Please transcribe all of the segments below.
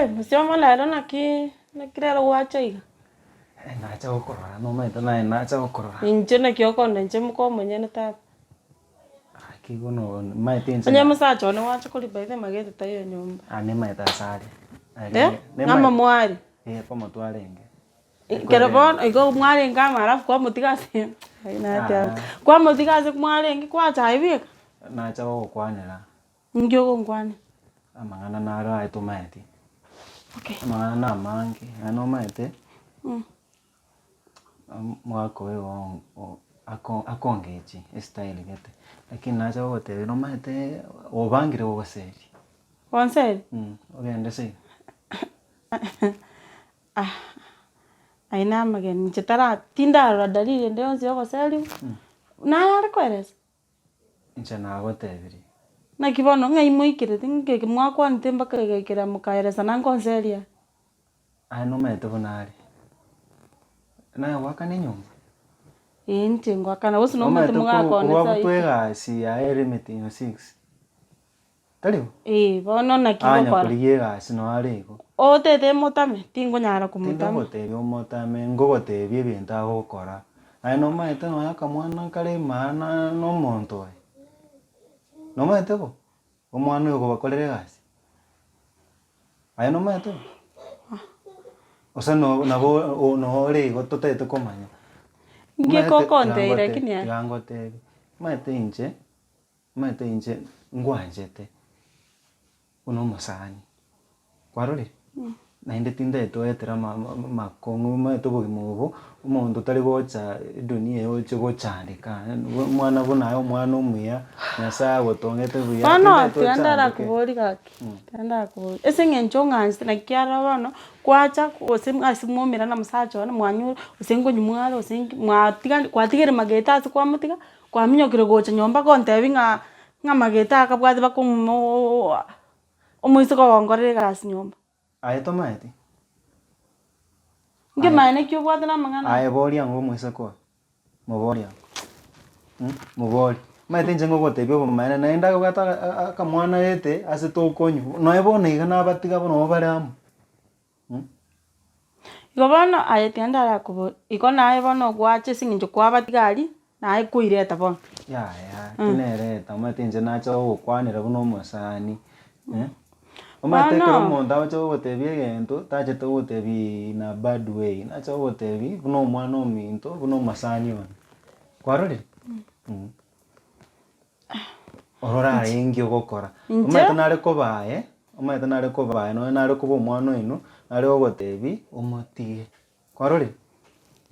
Mosioma rero naki naki rero gwacha iga? Nacha gokorora nomanyete naye nacha gokorora. Inche naki okonda inche moka omonyene tata. Gaki bono maete inche Onye omosacha one gwacha koria by the way magete taiyo nyomba. Ah nimaete ase are. Eh? Ng'ama mwari? Eh komo twarenge. Ekero bono igo mwarenge amo alafu kwamotiga ase ayio nateba. Kwamotiga ase mwarenge kwacha aye bweka? Nacha gogokwanera. Ninki ogonkwanera? Amang'ana naro aye tomaeti. Okay. Amang'ana namange, naende nomaete, omogaka oyo igo ako akongechi estyle gete, lakini nacha gogotebia nomaete obangire gogoseria. Gonseria? Ogende seino. Ayio namageni, inche tara tindarora dalili ende yonsi yogoseriwa, naye are koeresa. Inche nagotebirie. Naki bono ng'ai moikerete, ng'aki eke mwakwanete mpaka egaikera mokaeresa na nkonseria? Aye nomanyete buna are. Naye goakana enyomba? Ee inche ngoakana, gose nomanyete Nomanyete mogakone korwa saidi. butwa egasi yaye ere emetienyi six. Tari bo? Ee bono naki Anya gokora? korigia egasi noyo are igo. Otete motame, tinkonyara komotama. Tindagotebia omotame, ngogotebia ebinto agokora. Aye nomanyete nonya akamwana kare maana na omonto oye. Nomanyete bo? Omwana oyo okobakorera egasi. Aye nomanyete bo? Gose no nabo o nore igo totagete komanya. Inki Omanyete okontebia lakini aye? tiga ngotebie, omanyete inche. Omanyete inche ngwanchete buna omosani, kwarorire? Naende tintagete oetere ama amakong'u omanyete obogima obo, omonto tari gocha edunia eye oche gochandeka, omwana buna aye omwana omuya, Nyasaye agotongete buya, Bono tintagete tiga ochandeke. ndarakoborie gaki, tiga ndarakoborie, ase eng'encho ong'anchete naki kiarora bono, kwacha gose ase mwaumera na omosacha one mwanyure, gose nkonywa mware gose nki, mwatiga kwatigire magete ase kwamotiga. Kwaminyokire gocha nyomba gontebia ng'a ng'a amagete akabwate bakomoooa omoiseke ogonkorera egasi nyomba. Aye tomaeti? Nkemanyete naki obwate na amang'ana aya. Aye boria ang'o omoiseke oyo, moborie ang'o mh, moborie. Omanyete inche ngogotebia obomaene naende abwate akamwana gete ase tokonywa, nonya bono iga nabatiga bono nabo bare amo. Igo bono aye tiga ndarakoborie, igo naye bono gwacha ase eng'encho kwabatiga aria, naye koireta bono. Yaya, tinereta, omanyete inche nacha gogokwanera buna omosani eh, omanyete ekero Bono. omonto agocha gogotebia egento, tachete gogotebia in a bad way, nacha gogotebia buna omwana ominto, buna omosani one, kwarorire? Orore aye inki ogokora. Inche? Omanyete nare koba aye, omanyete nare koba aye, nonye nare koba omwana oino, nare gogotebi omotige. Kwarorire?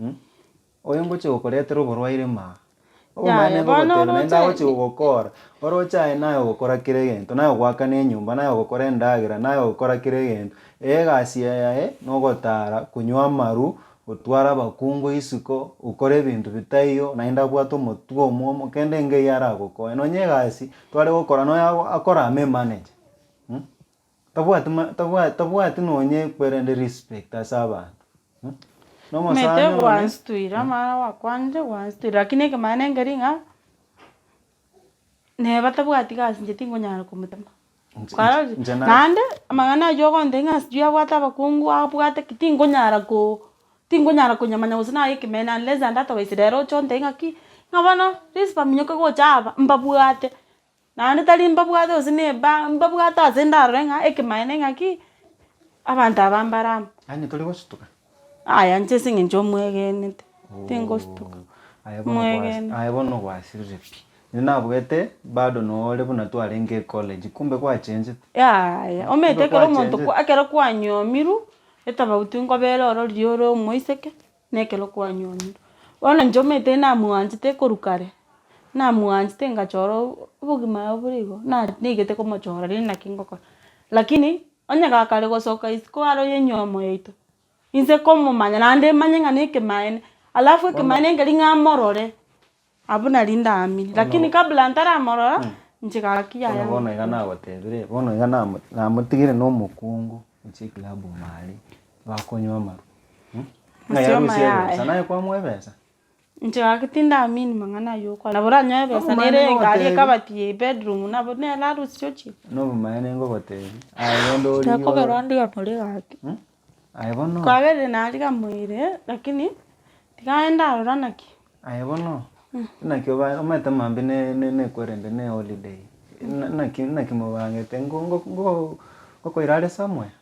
Mh, oyo ngochia gokoretera oborwaire maa. Obomaene Yaya, bono ngogotebi naende oroche agochia gogokora, oroche aye naye ogokora kera egento, naye ogoakana enyomba, naye ogokora endagera, naye ogokora kera egento. Egasi yaye nogotara, konywa amaru, Gotwara abakungu isiko, gokora ebinto bitaiyo, naende abwate omotwe omwomo, kende nkeiyo aragokonye. Nonye egasi tware gokora nonya ago akorama emanager mh, tabwati ma tabwati tabwati nonye kwerende respect ase abanto mh, na Omanyete omosani one. gwanstuire amang'ana gwakwanire gwanstuire lakini ekemanyererio nkeri ng'a neba tabwati gasi inche tingonyara komotema. Inche- Kwarorire? inche na- Naende amang'ana aywo ogontebia ng'a sijui abwate abakungu abwate ki, tinkonyara ko tinkonyara konyamanya gose naye ekemeene unless and otherwise rero oche ontebie ng'aki, ng'a bono rispa minyoka gocha aba mbabwate. Naende tari mbabwate gose na eba mbabwate ase ndarore ng'a ekemaene ng'aki, abanto aba mbare amo. Yaani tori gosutuka? Aya inche ase eng'encho omwegenete, tingosutuka, Aye bono gwas- mwegene. aye bono gwasirire pi. Inche nabwete bado nore buna twarenge ecollege kumbe gwachenchete. Yaya, omanyete Kumbe ekero omonto gwachenchete. kwa ekero kwanywomirwe, etabauti nkobera oro riria ore omoiseke, na ekero kwanywomirwe. Bono inche omanyete namwanchete korwa kare, namwanchete ngachora obogima obo bore igo, na naigete komochora rende naki ngokora. Lakini, onye gakare gosoka isiko aro ya enywomo yaito, inse komomanya naende manye ng'a nekemaene, alafu ekemaene nkeri ng'a amorore. Abwo nari ndaamini, lakini kabla ntaramorora, inche gaki yaya Bono bono iga nagotebire, bono iga namo namotigire na omokungu gochia eclub ime aria, bakonywa amarwa mh, ng'a Mosioma yarusia yaye. ebesa, naye kwamoa ebesa? Inche gaki tindaamini mang'ana ayio okwana. Nabo oranyore ebesa Obomaene nere enga aria ngogotebia. ekabati ya ebedroom nabo nere arusie ochie. Nobomaene ngogotebia, aye genda origie Nakobera oro. ondigamore gaki. Aye bono. Kwaberire narigamoire lakini tiga aende arora naki. Aye bono, naki oba omanyete mambia ne ne nekwerende ne holiday, na naki naki mobangete ngo ngo ngo ngokoira are somewhere?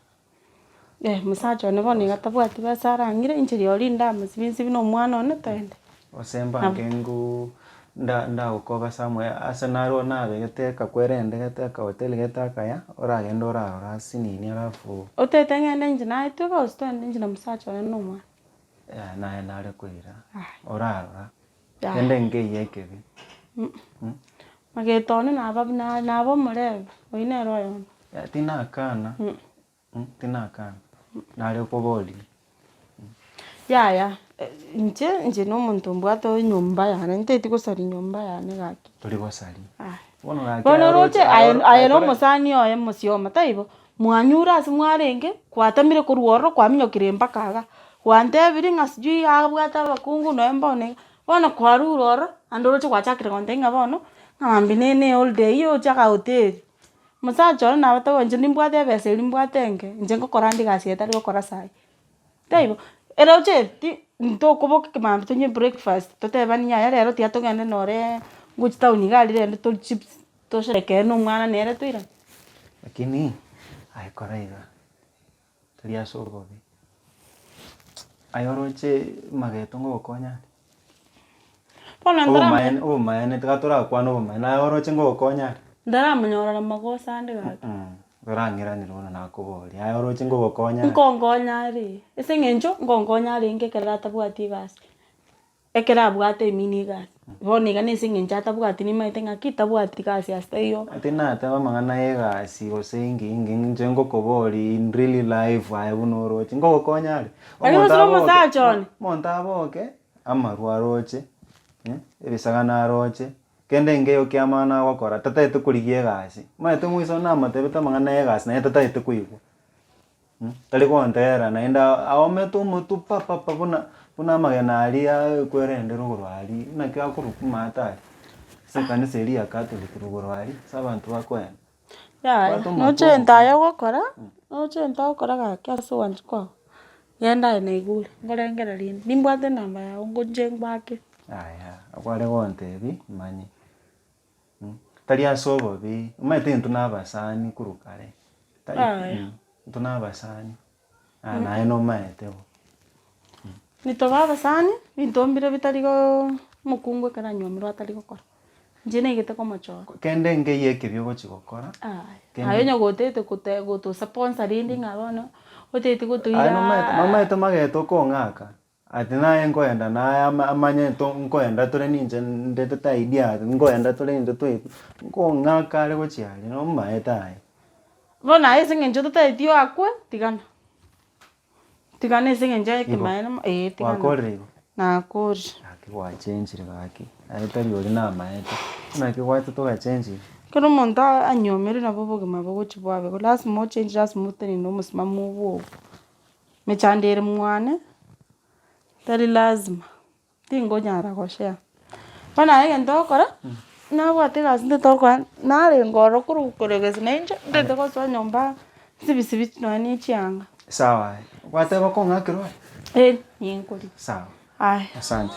Eh, mosacha one bono iga tabwati besa arang'ire, inche rirorio ndamosibi nsibi na omwana one toende. Gose mbange ngoo nda ndagokoba somewhere ase naro nabegete ekakwerende gete akahoteli gete akaya, oragende orarora ase nini alafu. Otete ng'ende inche naye tweka gose toende inche na mosacha one na omwana. Yaya naye nare koira, orarora, kende nkeiyo ekebe. Mageto one naba buna naba omorembe, oyio nere oyomo. Yaya tinakana, tinakana, nare koboria. Yaya, inche inche na omonto mbwate enyomba yane, ntaeti gosaria nyomba yane gaki. Tori gosaria. Aya. Bono gaki Bono aye oroche oroche aye aye aye na kore omosani oye mosioma taibo, mwanyure ase mwarenge, kwatamire korwa ororo kwaminyokire mpaka igaa, gwantebirie ng'a sijui abwate abakungu nonya mbono iga, bono kwarure ororo, naende oroche gwachakire gontebia ng'a bono, ng'a mambia ne ne holiday eywo oche akahoteli. Mosacha one nabo togocha inche nimbwate ebesa eria mbwate enke, inche ngokora ande egasi eye tari gokora saii. Taibo, ere oche ti ntokoboka ekemambia tonywe breakfast totebani yaya rero tiga togende noreee ngochi town iga aria rende torie chips, tosherekee na omwana nere toirane. Lakini aye kora iga, tari ase obobe, aye oroche mageto ngogokonya are? Bono Obomaene obomaene tiga torakwane obomaene, aye oroche ngogokonya are? Ndaramonyorera magoso ande gaki. Torang'iranere bono nakoboria, aye oroche ngogokonya are? Nkonkonya are, ase eng'encho nkonkonya arenge ekero atabwati egasi, ekero abwate emini egasi, bono iga na ase eng'encho atabwati nimanyete ng'aki tabwati gasi ase taiyo. Tinateba amang'ana ya egasi gose inki inki inche ngokoboria in really life aye buna oroche, ngogokonya are? Lakini Omonto gose na aboke, omosacha one. omonto aboke, amarwa aroche, ebisagane aroche, Kende nkeiyo ki'amang'ana agokora, tatagete korigia egasi. Omanyete omoisa one namotebete amang'ana y'egasi naye tatagete koigwa, tari gontegerera naende aomete omotwe pa pa pa buna buna amagena aria ekwerende rogoro aria, naki akorokwa maate aria, ase ekanisa eria ya catholic rogoro aria, ase abanto bakoenda. Yaya, Bwate omotwe noche omobe. ento aye ogokora, noche ento ogokora gaki ase ogwancha kwao, genda aye naigure, nkorengereria inde, nimbwate enamba yago ngoche ngwake. Yaya, abwo are gontebia manye, tari ase obobe, omanyete intwe na abasani korwa kare, tari Yaya. intwe na abasani, naye nomaete bo. Nitobe abasani, ebinto mbire bitari goo omokungu ekero anywomirwe atari gokora. Inche naigete komochora. Kende nkeiyo ekebi ogochi gokora. Aya, aye onye gotete gote gotosponsor rende ng'a bono, otagete Aye gotoira nomaete nomaete magete okong'aka, ati naye nkoenda naye ama amanye to nkoenda tore ninche ndetete idea ati nkoenda tore intwe twaetwa, nkong'aka are gochia aria nomaete aye. Bono aye ase eng'encho totageti oakwe, tigana. Tigana ase eng'encho ya Igo, ekemanyererio mo eh tigana. gwakorire igo? Nakorire. Gaki gwachenchire gaki, aye tari oria namaete, naki gwacha togachenchire. Ekero omonto anyomerwe nabo obogima bogochia bwabe igo, lasima ochenche lasima otenene na omosimamo obwo obwo. Mechando ere mwane, tari lazima. Tingonyara goshare. Bono aye egento ogokora, nabwate egasi ntagete gokora, narenge ororo korwa koregesa na inche, ntagete gosoa nyomba nsibi sibi nonya na echianga. Sawa aye, gwateba kong'akera ore? Eh, ninkoria. Sawa, Aya. asante.